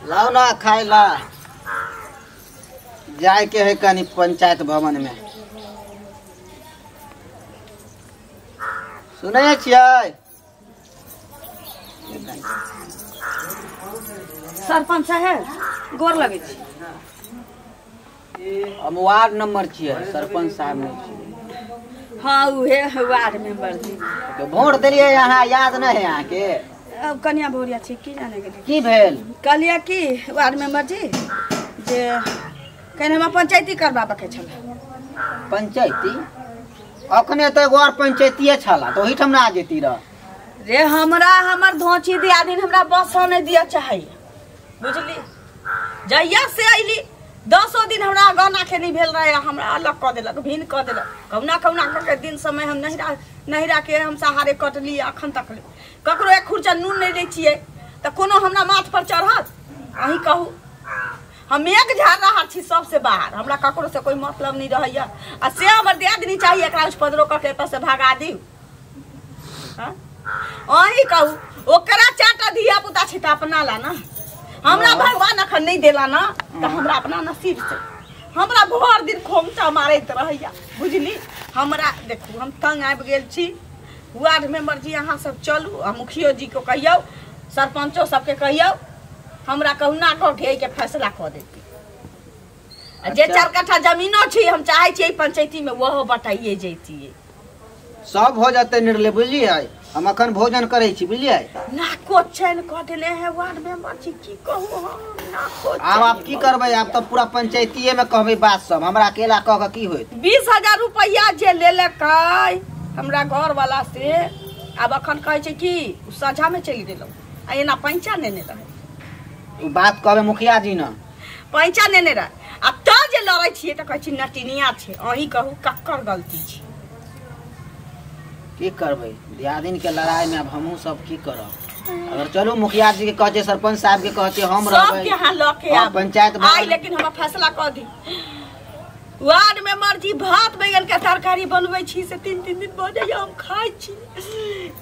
लाओ ना खाए ला, जाए के है कनी पंचायत भवन में। सुनै छियै सरपंच साहेब, गोर लगै छी। हम वार्ड नंबर छियै, सरपंच साहब नहीं छियै। हाँ उहे वार्ड मेंबर जी। वोट देलियै अहाँ, याद नहीं है अहाँ के? अब कनिया भौरिया छी की जाने गेलियै की भेल। कहलियै कि वार्ड मेंबर जी जे कनि हमरा पंचायती करबाबऽ के छलै। पंचायती? अखने तऽ एगो और पंचायतीये छला, तऽ ओहिठाम ना जेती रह। रे हमरा हमर धोची दियादिन हमरा बसो नहीं दिया चाहिए बुझली। जहिया से अयली 10 दिन हमरा गना के नहीं भेल रहे, हमरा अलग कऽ देलक, भिन्न कऽ देलक। कहुना कहुना कऽ के दिन समय हम नहिरा के हम सहारे कटली अखन तक ले। ककरो एक खुर्चा नून नहीं लै छियै तऽ कोनो हमरा माथ पर चढ़त? अहीं कहू। हम एक झाड़ रहा छी सबसे बाहर, हमरा ककरो से कोई मतलब नहीं रहैया। आ से हमर दियादनी चाहिए एकरा उपद्रो कऽ के एतऽ से भगा दिउ। अहीं कहू, ओकरा 4टा धिया पुता छै तऽ अपना ला ना, हमरा भगवान अखन नहीं देला ना, तऽ हमरा अपना नसीब से हमरा भरि दिन खोमचा मारैत रहैया बुझली। हमरा देखू हम तंग आबि गेल छी। वार्ड मेंबर जी अहाँ सब चलू आ मुखियो जी को कहियौ, सरपंचो सबके कहियौ, हमरा कहुना कऽ के एहिके फैसला कऽ देती। आ जे 4 कट्ठा जमीनो छी हम चाहै छी एहि पंचायती में ओहो बटाइए जैतियै। सब हो जाते निर्णय बुझलियै। हम अखन भोजन करै छी बुझलियै। नाको चैन कऽ देने है वार्ड मेंबर जी, की कहू हम। नाको आब आप की करबै? आब तऽ पूरा पंचायतीये में कहबै बात सब, हमरा अकेला कह के की होयत? 20,000 रुपैआ जे लेलकै हमरा घर वाला से, आब अखन कहै छै कि सझा में चलि गेलौ आ एना पैंचा नेने रहै। ओ बात कहबै मुखिया जी न, पैंचा नेने रहै। आ तऽ जे लड़ै छियै तऽ कहै छै नटिनिया छै। अहीं कहू ककर गलती छै? की करबै दियादिन के लड़ाई में अब हमहूँ सब की करब? अगर चलू मुखिया जी के कहते, सरपंच साहब के कहते, हम रहबै सबके यहाँ लऽ के आब पंचायत आई, लेकिन हमरा फैसला कऽ दी। वार्ड मेंबर जी भात बैगन के तरकारी बनबै छी से 3-3 दिन भऽ जाइया हम खाइ छी।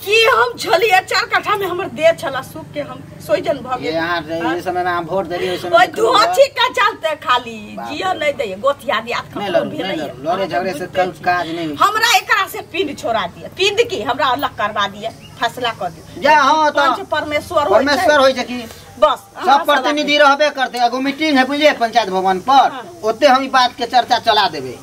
की हम छलियै 4 कट्ठा में हमर देह छला सूख के हम सोइजन भऽ गेल। यहाँ एहि समय में अहाँ वोट देलियै ओहि समय ओहि धोची के चलते खाली जिय नहीं दैया, गोतिया दियाद ककरो भेलैया। लड़े झगड़े से कल काज नहीं होइ। हमरा एकरा से पिंड छोड़ा दिया, पिंड की हमरा अलग करवा दिया, फैसला कऽ दिया। जा हाँ तऽ पंच परमेश्वर होइ छै, परमेश्वर होइ छै की बस सब प्रतिनिधि रहबे करते। एगो मीटिंग है बुझलियै पंचायत भवन पर, ओते हम ई बात के चर्चा चला देबै।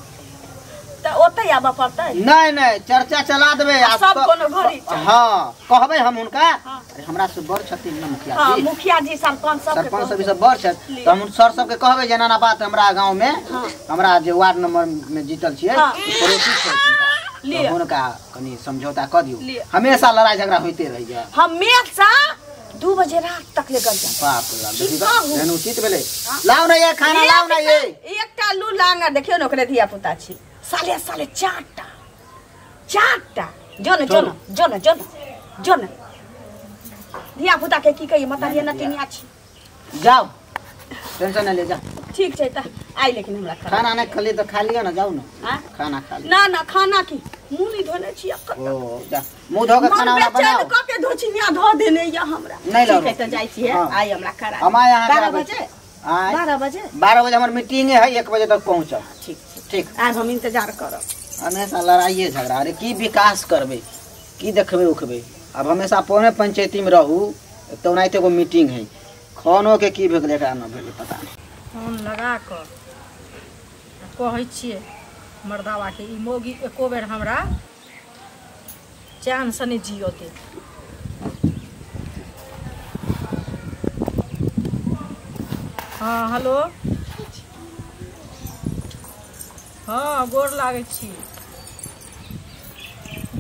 तऽ ओते आबऽ पड़तै? नहीं नहीं, चर्चा चला देबै सब कोनो घड़ी। हाँ कहबै हम हुनका। अरे हमरा से बड़ छथिन ना मुखिया जी। मुखिया जी सरपंच सब, सरपंच सब सब बड़ छथि, तऽ हम सर सबके कहबै जे एना एना बात हमरा गाँव में, हमरा जे वार्ड नंबर में जीतल छियै पड़ोसी छै हुनका कनि समझौता कऽ दियौ। हमेशा लड़ाई झगड़ा होइते रहैया। हमेशा 2 बजे रात तक ले गल। बाप रे, एहन उचित भेलै? लाउ ना ये खाना, लाउ ना ये। एकटा लू लांगा देखियौ ने ओकरे धिया पुता छी, साले साले 4टा 4टा। जो न जो न जो न जो न जो न धिया पुता के की कहियै, मतरिया नटिनिया छी। जाओ टेंशन नहीं ले, जा। ठीक छै तऽ आई, लेकिन हमरा खाना नहीं खली तऽ खा लिअ ना, जाउ ना खाना खा लिअ। ना ना खाना की मुँह नहीं धोने छी अखन। ओ जा मुँह धो के खाना वाना बनाओ। कऽ के धोचिनिया धो देने या हमरा। नहीं ठीक है तऽ जाइ छी, आई हमरा करा। हम आइ अहाँ 12 बजे, 12 बजे, 12 बजे हमर मीटिंग है, 1 बजे तक पहुँचब। ठीक छै ठीक, आब हम इंतजार करब। हमेशा लड़ाइए झगड़ा, अरे की विकास करबै, की देखबै उखबै? आब हमेशा पौने पंचायती में रहू तऽ ओनाहिते एगो मीटिंग है, खानो के की भेलै एकरा न भेलै पता नहीं। फोन लगा कऽ कहै छियै मर्दावा के, ई मौगी एको बेर हमरा चैन से नहीं जियो दे। हाँ हेलो, हाँ गोर लागै छी।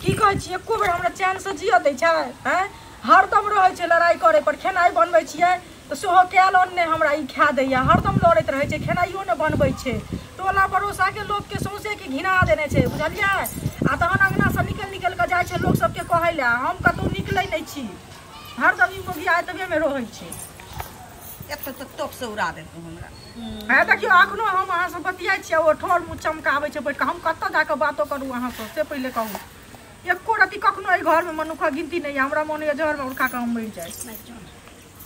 की कहै छी, एको बेर हमरा चैन से जियो दै छै? आँय हरदम रहै छै लड़ाइ करै पर। खेनाइ बनबै छियै तऽ सेहो कयल अन्न हमरा ई खा दैया, हरदम लड़ैत रहै छै, खेनाइयो नहि बनबै छै। टोला पड़ोसाके लोकके सौंसे के घिना देने छै बुझलियै। आ तहन अङ्गनासँ निकलि निकलि कऽ जाइ छै लोक सबके कहै लए, हम कतहु निकलै नहि छी, हरदम ई मोगिया एतबेमे रहै छै। एतऽ तऽ तोप से उड़ा देतौ हमरा। हँ देखियौ अखनो हम अहाँसँ बतियाइ छियै, ओ ठोर मुँह चमकाबै छै बैठ कऽ। हम कतऽ जाकऽ बातो करू अहाँसँ से पहिले कहू। एको रति कखनो एहि घरमे मनुखक गिनती नहि यऽ, हमरा मोन होइए जहरमे उड़का कऽ हम मरि जाइ।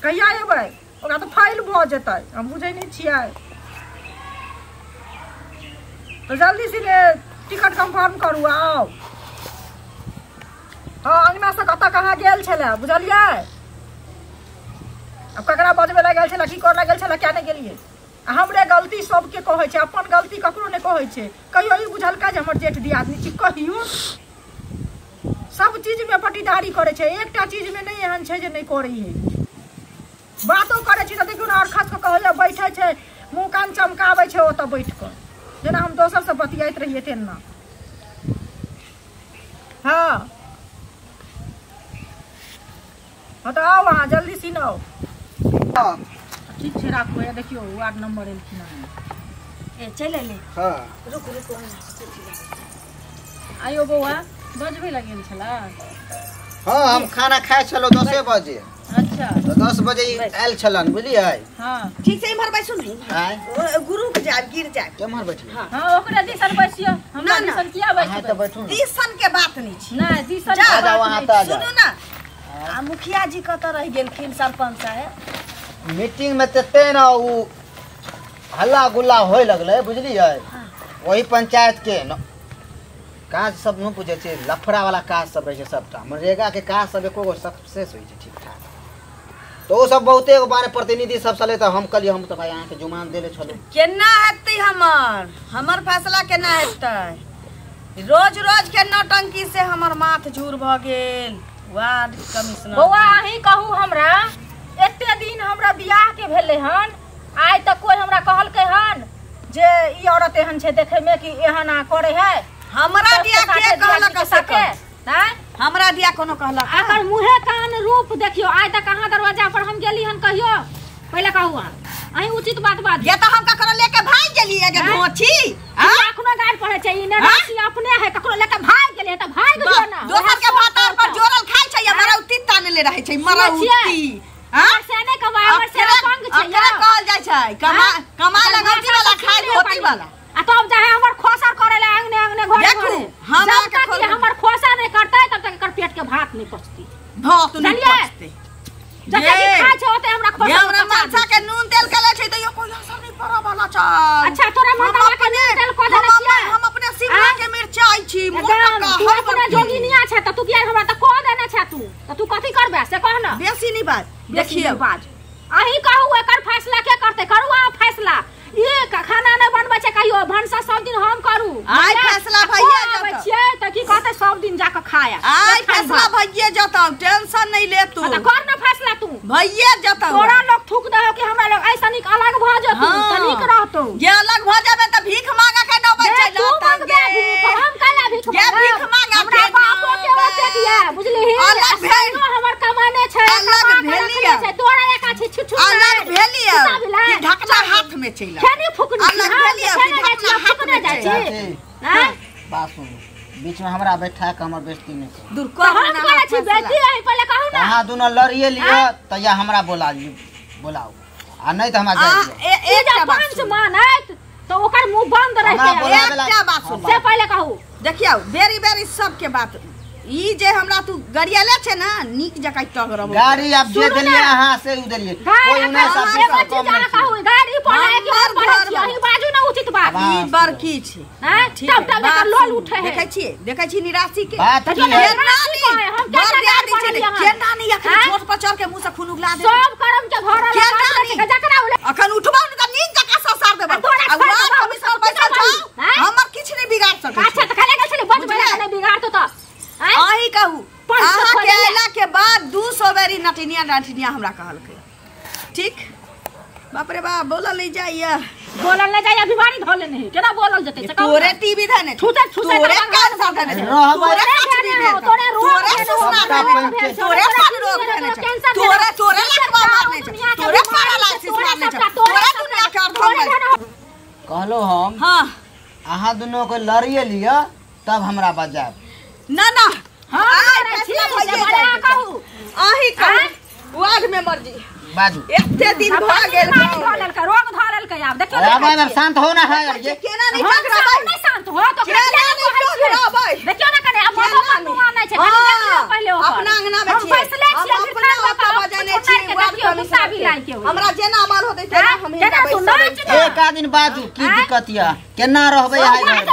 कहिया एबै? ओकरा तऽ फाइल भऽ जेतै, हम बुझै नहि छियै। तऽ जल्दी से टिकट कन्फर्म करू, आउ। हँ, अङ्गनासँ कतऽ कहाँ गेल छलै बुझलियै? आब ककरा बजबै लए गेल छलै, की करऽ गेल छलै, किया नहि गेलियै? आ हमरे गलती सबके कहै छै, अपन गलती ककरो नहि कहै छै। कहियो ई बुझलकै जे हमर जेठ दियादनी छी? कहियो सब चीजमे पटीदारी करै छै, एकटा चीजमे नहि एहन छै जे नहि करै है। बातो करै छी तऽ देखियौ ने, और खास कऽ कहैया बैठै छै, मुँह कान चमकाबै छै ओतऽ बैठ कऽ, जेना हम दोसरसँ बतियाइत रहियै तेना। हँ हँ, तऽ आउ अहाँ जल्दी सीनाउ। ठीक छै, राखू। देखियौ वार्ड नंबर एलखिन हँ। ए चलि एलै। हँ रुकू रुकू। आइयो बौआ बजबै लए गेल छला? हँ, हम खाना खाइ छलहुँ 10 बजे। अच्छा, तऽ 10 बजे आयल छलन, बुझलियै? हँ ठीक छै, इम्हर बैसू ने, गुरु के जायब गिर जायब। केम्हर बैठियै? हँ, ओकरे दिसन बैसियौ, हमरा दिसन किया बैठबै? तऽ बैठू ने। दिसन के बात नहि छै। नहि दिसन आ जाउ अहाँ, तऽ सुनू ने, आ मुखिया जी कतऽ रहि गेलखिन? सरपंच साहेब मीटिंग में तते ने उ हल्ला गुल्ला होए लगलै, बुझलियै? वही पंचायत के काज सब नहि बुझै छै, लफड़ा वाला काज सब रहै छै सबटा। मनरेगा के काज सब एको गो सक्सेस होइ छै ठीक ठाक। तऽ ओ सब बहुते एगो बारे प्रतिनिधि सब छलै, तऽ हम कहलियै हम तऽ भाई अहाँके जुमान देले छलहुँ। केना हेतै हमर हमर फैसला केना हेतै? रोज रोज के नौटंकी से हमर माथ झूर भऽ गेल। वार्ड कमिश्नर बौआ अहीं कहू हमरा, एते दिन हमरा बियाह के भेलै हन, आइ तक कोई हमरा कहलकै हन जे ई औरत एहन छै देखे में कि एहन आ करे है? हमरा दिया के कहलक से? हमरा दिया कोनो कहलक? अकर मुहे कान रूप देखियो, आइ तक अहाँ दरवाजा पर हम गेली हन कहियो? पहिले कहू अहाँ, अहीं उचित बात बाजू। ये तऽ हम ककरो लेके भागि गेलियै गे धोछी? अखनो गारि पढ़ै छै ई नरासी अपने है, ककरो लेके भागि गेलै तऽ भागि जो ना। दोसर के भातार पर जोड़ल खाइ छै, मरौती तानले रहै छै, मरौती। हमर से नहि कमाय, हमर से अपंग छै। एकरा कहल जाइ छै कमा कमा लगौती वाला खाय धोती वाला। आ तब जाहे हमर खोसर करे ला अंगने अंगने घरे घरे। हम जब तक हमर खोसा नहि करतै तब तक एकर पेट के भात नहि पचतै। भात नहि पचतै। जते भी खाय छै ओते हमरा खोसा। हमरा मनसा के नून तेल केले छै तैयो कोई असर नहि पड़ऽ वाला छै। अच्छा, तोरा मनसा के नून तेल कऽ देने छियै? हम अपने शिमला के मिरचाई छी, मोटका। तू अपने जोगिनिया छै तऽ तू किया हमरा तऽ कऽ देने छै तू? तऽ तू कथी करबे से कह न। बेसी नहि बाज, देखिए बाज। अहीं कहू एकर फैसला के करतै? करू अहाँ फैसला। ई खाना नहि बनबै छै कहियो, भनसा सब दिन हम करू। आइ फैसला भइए जेतौ। छियै तऽ की कहतै सब दिन जाके खाया। आइ फैसला भइए जेतौ, टेंशन नहि ले तू। तऽ कर न फैसला तू। भइए जेतौ। तोरा लोग थूक दहो कि हमरा लोग ऐसा नीक अलग भऽ जेतौ तऽ नीक रहतौ। जे अलग भऽ जेबै तऽ भीख मांगे के नौबत चलि तू मांगबे भीख, हम कैला भीख मांगब? भीख मांगे हमरा बापो के ओतेक ये, बुझलिही? अलग भेल हमर कमाने छै, अलग भेलियै छै, तोरा एका छी छुछु अलग भेलियै कि ढकना हाथ में चलि खेनी फुकनी अलग भेलियै कि ढकना हाथ में जाइ छी। हां बात सुनू, बीच में हमरा बैठा के हमर बेइज्जती नहि करू। दूर कर हम करै छी बेइज्जती अहीं पहिले कहू ना। अहाँ दुनू लड़िए लिअ तऽ या हमरा बोला लिअ, बोलाउ, आ नहि तऽ हमरा जाय दिअ। एकटा पंच मानत तऽ ओकर मुंह बंद रहतै। एकटा बात सुन, से पहिले कहू। देखियौ बेरी बेरी सबके बात, ई जे हमरा तू गरियाले छै ना, नीक जकाँ टग रहबो। गाड़ी आब जे देलियै अहाँ से उ देलियै, कोइ उन्नैस एगो चीज अहाँ कहू, गाड़ी पढ़ै कि हम पढ़ै छी? अहीं बाजू ना उचित बात। ई बड़की छै। हैं, तब तब एकर लोल उठे है। देखै छियै, देखै छी निराशी के। बात की है? हम बड़ दियादनी छै ने, केना नहि अखन छोट पर चढ़ के मुंह से खून उगला दे। सब करम के भरल जकरा अखन उठबौ ने तऽ नीक जकाँ ससार देबै। आ वार्ड कमिश्नर बैसल छौ, हमर किछु नहि बिगाड़ सकै। अच्छा तऽ खाले गेल छलै बजबै नहि बिगाड़तौ तऽ। अहीं कहू, अहाँ के अयला के बाद 200 बेरी नटिनिया नटिनिया हमरा कहलकै। ठीक, बाप रे बाप, बोलल नहि जाइया। बोलल नहि जाइया, बीमारी धऽ लेने है, केना बोलल जेतै से कहू? तोरे टीबी धने छूते छूते तोरे कैंसर धने तोरे काचरी भेल, तोरे रोग तोरे सुसना धने, तोरे पान रोग धने, तोरे तोरे लकवा मारने छै, तोरे पैरालिसिस मारने छै, तोरे दुनिया के अर्थ हम कहलो हम। हां, अहाँ दुनू के लड़िए लिअ तब हमरा बजायब। ना ना, हम आइ करै छी, फैसला से भइए भले जाय। कहू। अहीं कहू वार्ड मेंबर जी, बाजू एते दिन भ गेल धऽ लेलकै रोग धऽ लेलकै आब देखियौ आब शांत हो ना है ये केना नहीं टकराबै नहीं शांत हो तो केना नहीं टकराबै देखियौ ना कने आब माथा पर नुआ नै छै खाली देख लियौ पहिले ओकर अपना अंगना में हम फैसले हम छियै अपना ओतऽ बजने छी देखियौ गुस्सा भी लाइ के हमरा जेना मन होतै तेना हम केना तू नाच ना एक आदिन बाजू की दिक्कत या केना रहबै आइ घर में?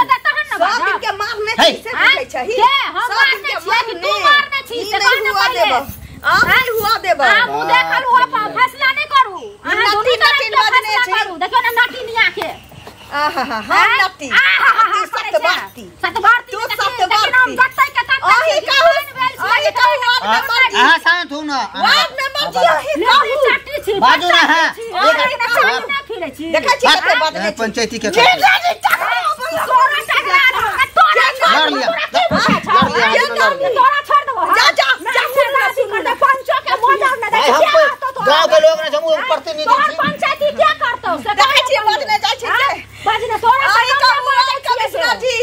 सब दिन के मारने छी से बुझै छही के हम मारने छियै कि तू मारने छी से नहीं कहने हुआ पहिले देब आप नहीं हुआ देब आब उ देखल हुआ फैसला नहीं करू अहाँ दुनू नटी तरफ नटी के बजने फैसला छी। करू देखियौ ना नटिनिया के आहा हम नटी आहा सतबाती सतबाती तू सतबाती जत्तै के तत्तै अही कहू अही कहू वार्ड मेंबर जी अहाँ शांत हो ना वार्ड मेंबर जी अही कहू चट्टी छी बाजू ना है अरे ना चाही ना फिरै छी देखै छी कते बजने छी पंचायती के जी जी टकराओ तोरा टकरा तोरा लड़ लिया लड़ लिया लड़ लिया तोरा छोड़ देबो जा जा जा सुन कर दे पंचो के मोजा ना दे भाई हम गांव के लोग ने हम प्रतिनिधि तोहर छी पंचायती के करतौ से देखै छी बजने जाइ छै से बजने तोरा अही कहू वार्ड कमिश्नर जी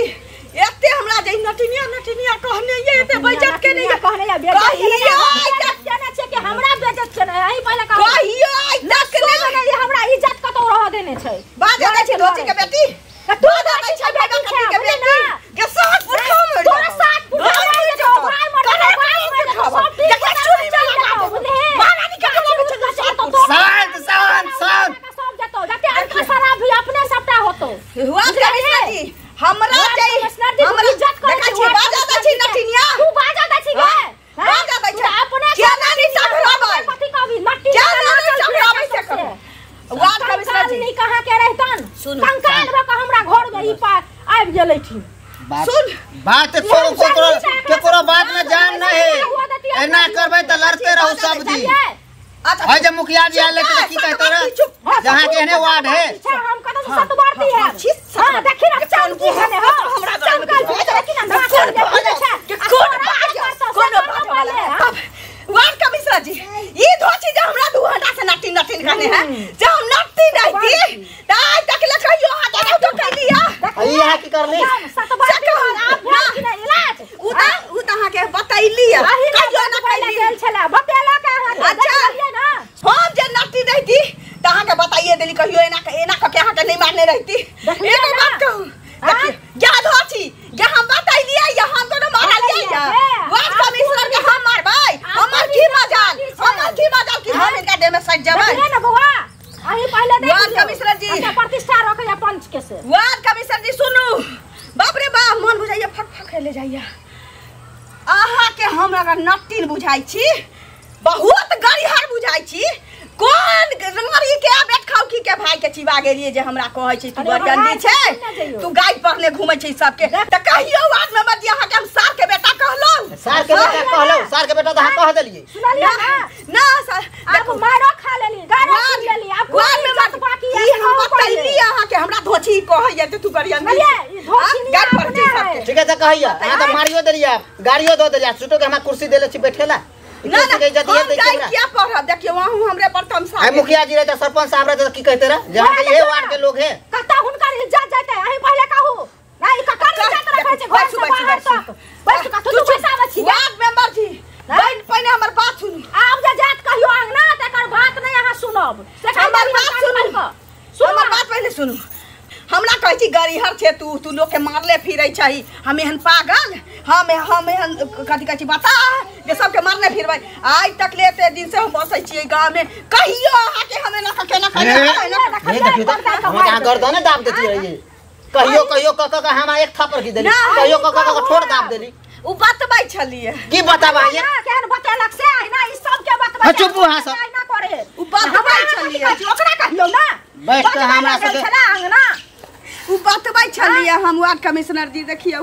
एते हमरा जे नटिनिया नटिनिया कहने ये एते बेइज्जत के नहीं कहने या बेइज्जत कहियो आइ तक केने छै कि हमरा बेइज्जत केने अही पहिले कहू कहियो आइ तक नहीं नहीं हमरा इज्जत कतौ रह देने छै बाजे दै छै धोती के बेटी तू बाजे दै छै भाई बेटी के छै, बेटी के सात पुरखा मर तोरा सात पुरखा मर जेतौ, भाई मर जेतौ, भाई मर जेतौ, सब ठीक देखै चूड़ी में लगा जेतौ, देबौ। बुझलिही? महारानी के टोला में चल सात पुरखा शांत शांत शांत सब जेतौ, जते अनका शराब भी अपने सबटा होतौ। वार्ड कमिश्नर जी हमरा वार्ड जे कमिश्नर जी हमरा इज्जत करै देखै छै, छी वार्ड बाजा दै छी कमिश्नर जी के। नटिनिया तू बाजा दै छी गे? हाँ? बाजा दै तू छै। तऽ अपने केना नहि टकराबै? कथी कहबी? नट्टी केना नाचल नहि टकराबै से फिरै छै कहू। वार्ड कमिश्नर कंकाल जी नी कहाँ के रहितन? सुनू। कंकाल भऽ कऽ हमरा घर में ई आबि गेलैठिन। बात सुन। बात छोड़ो केकरो केकरो बात में जान नहीं है एना करबै त लड़ते रहू सब दिन अच्छा है जे मुखिया जी आले त की कहते रह जहां के एहने वार्ड है अच्छा, हम कतौ से सतबारती है। छी, हाँ, देखी ना, चमकी है ने, हाँ। हमरा घर में चमकल फिरै छै, देखी ना, नाचल कोन जे फिरै छै। के आ कोन तोरा के बाजा करतौ, से कोन करतौ बाजा वाला पहिले, हाँ? वार्ड कमिश्नर जी ई धोची जे हमरा 2 घंटा से नटी नटी कहने है जे हम नटी नहीं थी त आइ तक ले कहियो हाथ ना तो कैलिया ई अहाँ की करली सतबारती से कहू, आब भेल कि नहि इलाज? उ त अहाँ के बतैली अही ने कहियो ना बतबै लए कैली गेल छलै, बतेलक अहाँके, अच्छा। देखलियै ना? हम जे नटी रहती त अहाँ के बताइए देली कहियो एना एना क के अहाँ के नहीं मारने रहती देखलियै एगो ना? बात कहू देखियो जा धोची जे हम बतैलियै या हम कोनो मारलियै या बतैलियै, वार्ड आब कमिश्नर के हम मारबै हमर की मजाल हमर की मजाल कि हम इनका देह में सज जेबै देखलियै ना बौआ? अहीं पहिले देख वार्ड लियौ। कमिश्नर जी। अच्छा, प्रतिष्ठा रखैया पंच के से। वार्ड कमिश्नर जी सुनू बाप रे बाप मन बुझाइया फक फक ले जाइया अहाँ के हम अगर नटिन बुझाइ छी बहुत गरिहर बुझाइ छी कोन रंगरी के बेट खाउ की के भाई के चिबा गेलिए जे हमरा कहै छै तू अरे बड़ गंदी गाय छै पर ने जइयौ। तू गाय पढ़ने घूमै छै सबके त कहियो वार्ड मेंबर जी अहाँ के हम सार के बेटा कहलहुँ सार के बेटा कहलौ सार के बेटा त अहाँ कह देलिए सुनलियै ना? ना सर आब मारो खा लेली, गारो वार्ड सुन लेली, आब वार्ड कोन मेंबर इज्जत बाकी ई है हम से कहू पहिले। बतैली अहाँ के हमरा धोछी कहैया जे तू गरियन सुनलियै? ई धोछी गाय अपने पढ़ै छै है। सबके ठीक है त कहैया अहाँ त मारियो देलिए गाड़ियो दऽ देलिए छूटो के हमरा कुर्सी देले छी बैठेला ई ना कुर्सी ना के इज्जत ये हम दै छै गाय हमरा किया पढ़ब देखियौ अहूँ हमरे पर तमसा आइ मुखिया जी रहते सरपंच साहब रहते त की कहते रह जे अहाँ के इहे वार्ड के लोग है कतऽ हुनकर इज्जत जेतै? अहीं पहिले कहू। नहि, ककर इज्जत रखै छै घर से बैसू, बैसू, बाहर तक? बैसू, कतऽ तू बैसाबै छी? वार्ड मेंबर जी पहिने हमर बात सुनू आब जे जात कहियो अंगना तकर बात नहि अहाँ सुनब। से कहि हमर देलियै बात कान सुनू। खोलि कऽ। हमर बात पहिले सुनू हमरा कहै छी गरिहर छै तू तू लोक के मारले फिरै छही हम एहन पागल हम एहन कथी कहै छी बता जे सबके मारने फिरबै आइ तक ले एते दिन से हम बसै छियै गाँव में कहियो अहाँके हम एना कऽ केना हे कहियो देखियौ त हम अहाँ गर्दने दाब देती रहिए कहियो कहियो क क के हमरा एक थापर की देली ना, कहियो क क के ठोर दाब देली उ बतबै छलियै की बताबा ये ना, केहन बतेलक से अहिना ई सबके बतबै हाँ, चुप अहाँ सब। अहिना करे। उ बतबै हमरा छलियै कथी कहै छी, ओकरा कहियौ ना। बैठ कऽ बजबै हमरा लए गेल सबके- छलै अंगना। उ बतबै छलियै हम वार्ड कमिश्नर जी देखियौ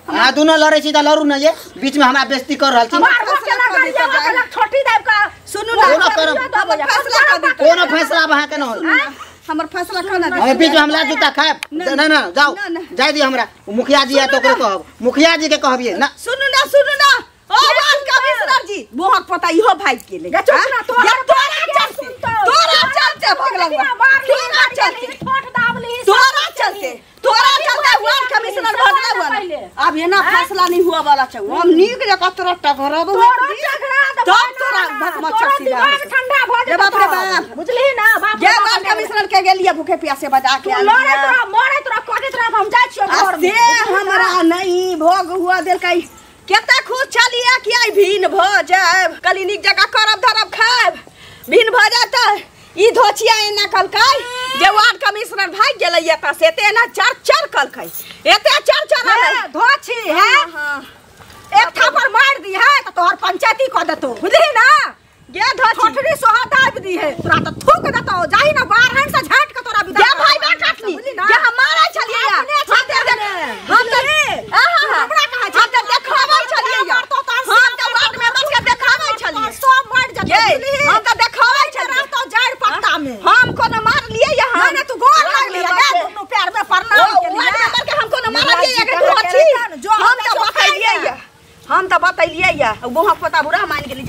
अहाँ दुनू लड़ै छी त लड़ू न ये बीच में हमरा बेइज्जती कर रहल छी मारबो केलक, फैसला कऽ गरियाबो दितै। केलक, छोटी दाबि कऽ। सुनू ना कोनो करब। हमर फैसला कऽ दितै। कोनो फैसला आब अहाँके न होत हमर फैसला कऽ ना हमें बीच में हमला जूता खायब ना, ना ना जाओ ना, ना। जाय दियो हमरा मुखिया जी है तो ओकरो कहब मुखिया जी के कहबिए ना सुनू ना सुनू ना ओ वार्ड कमिश्नर जी मोहक पता इहो भागि गेलै गे चुप ना, तोहर या तोरा के चलते सुनतौ? तोरा चलते भगलौ देखी ना, मारली, तोरा गाड़ियाली, चलते ठोठ दाबली, तोरा सब चलते तोरा चलते वार्ड कमिश्नर कमिश्नर भगला हुआ अब एना फैसला नहीं हुआ वाला छै। हम नीक जकाँ तोरा टघरब तब तोरा भकमच्चा सीधा ठंडा भ जेतौ। बाप रे बाप बुझलिही ना बाप गे वार्ड कमिश्नर के गेलियै भूखे प्यासे बजा के लड़ैत रह मरैत रह कटैत रह हम जाइ छियौ घर में। से हमरा नहीं भोग हुआ देलकै। केते खुश छलियै कि आइ भिन भ जायब कली नीक जकाँ करब धरब खायब भिन भ जेतै। ई धोचिया एना कलकै जे वार्ड कमिश्नर भागि गेलै एतऽ से एते एना चर चर कलकै एते चर चर धोछी है एक थापर मार दी है तो तोहर पंचायती कऽ देतौ बुझली ना। गे धोछी ठोठरी सोहा दाबि दी है तोरा तऽ थूक देतौ जाही ना बारहन से झाँट के तोरा विदा गे भाई बा काटनी जे हम मारै छलियै हम तऽ हमरा कहै हम तऽ देखाबै छलियै हम तऽ वार्ड मेंबर के देखाबै छलियै सब मर जेतौ बुझली। हम तऽ देखाबै छलियै तो जड़ पत्ता में हम कोनो मारलियै यहाँ नहीं तू गोर लागलियै गे दुनू पैर में प्रणाम केलियै वार्ड मेंबर के हम कोनो मारलियै के धोछी हम तऽ बतैलियै हम तऽ बतैलियै गोहा पोता बुरा मान गेली।